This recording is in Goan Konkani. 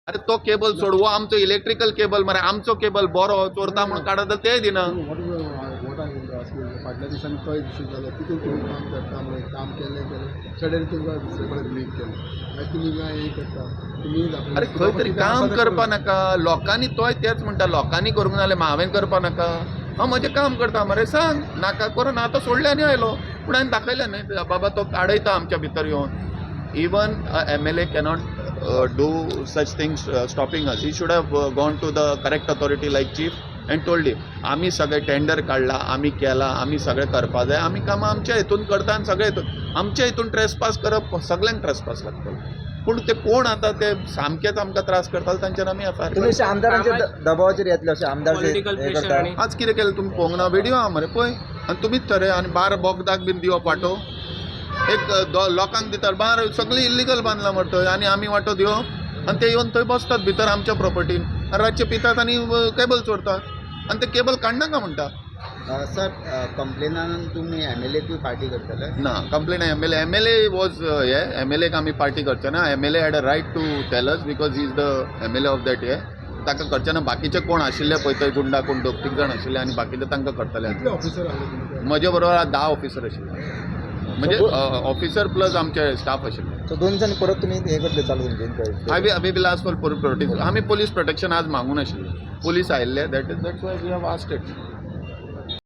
अरे, तो केबल सोड, हो आमचो इलेक्ट्रिकल केबल मरे. आमचो केबल बरो चोरता म्हणून काडत जाल्यार तेय दिना. What I ask, फाटल्या दिसांनी तो इशू जालो, तितून तुमी काम करता म्हणून काम केलें केलें, सडनली तुमकां दुसरे कडेन ब्लेम केलें. मागीर तुमी काय हें करता तुमी? अरे, खंय तरी काम करपा नाका लोकांनी? तोय तेच म्हणटा, लोकांनी करूंक ना जाल्यार हांवें करपा नाका? हांव म्हजें काम करता मरे. सांग नाका करून आतां सोडलें आनी आयलो. पूण हांवें दाखयलें न्हय बाबा, तो आडयता आमच्या भितर येवन. Even MLA cannot do such things stopping us. He should have gone to the correct authority like chief and told him, आमी सगळे टेंडर काडला, आमी केला, आमी सगळें करपा जाय, आमी कामां आमच्या हितून करता आनी सगळे हितून आमच्या हितून ट्रेसपास करप, सगल्यांक ट्रेसपास लागतलो. पूण ते कोण आतां ते सामकेच आमकां त्रास करताले, तांचेर आमी एफआयआर. तुम्ही अशे आमदारांच्या दबावाचेर येतले, अशे आमदार जे Political हे pressure करता? आणि आज कितें केलें तुमी पळोवंक ना? व्हिडियो आहा मरे, पळय आनी तुमीच थरय. आनी बार बोगदाक बीन दिवप वांटो एक लोकांक दितात. बार सगळें इल्लिगल बांदलां मरे थंय आनी आमी वांटो दिवप आनी ते येवन थंय बसतात भितर आमच्या प्रॉपर्टीन आनी रातचे पितात आनी केबल चोरतात आनी ते केबल काडनाका म्हणटा. सर, कंप्लेनान तुमी एमएलएकूय पार्टी करतले? ना, complain MLA, MLA was हे एमएलएक आमी पार्टी करचे ना. MLA had a right to tell us because he is the MLA of that हे. ताका करचे ना. बाकीचे कोण आशिल्ले पळय थंय गुंडा, कोण दोग तीग जाण आशिल्ले आनी बाकीचे तांकां करतले. कितले ऑफिसर आसले तुमचे? म्हजे बरोबर आज 10 ऑफिसर आशिल्ले, म्हणजे ऑफिसर प्लस आमचे स्टाफ आशिल्ले. सो 2 दिसांनी परत तुमी हे करतले चालू तुमचे inquiry? I we will ask for protect. आमी पोलीस प्रोटेक्शन आज मागून आशिल्ले, पोलीस आयिल्ले. That's why we have asked it.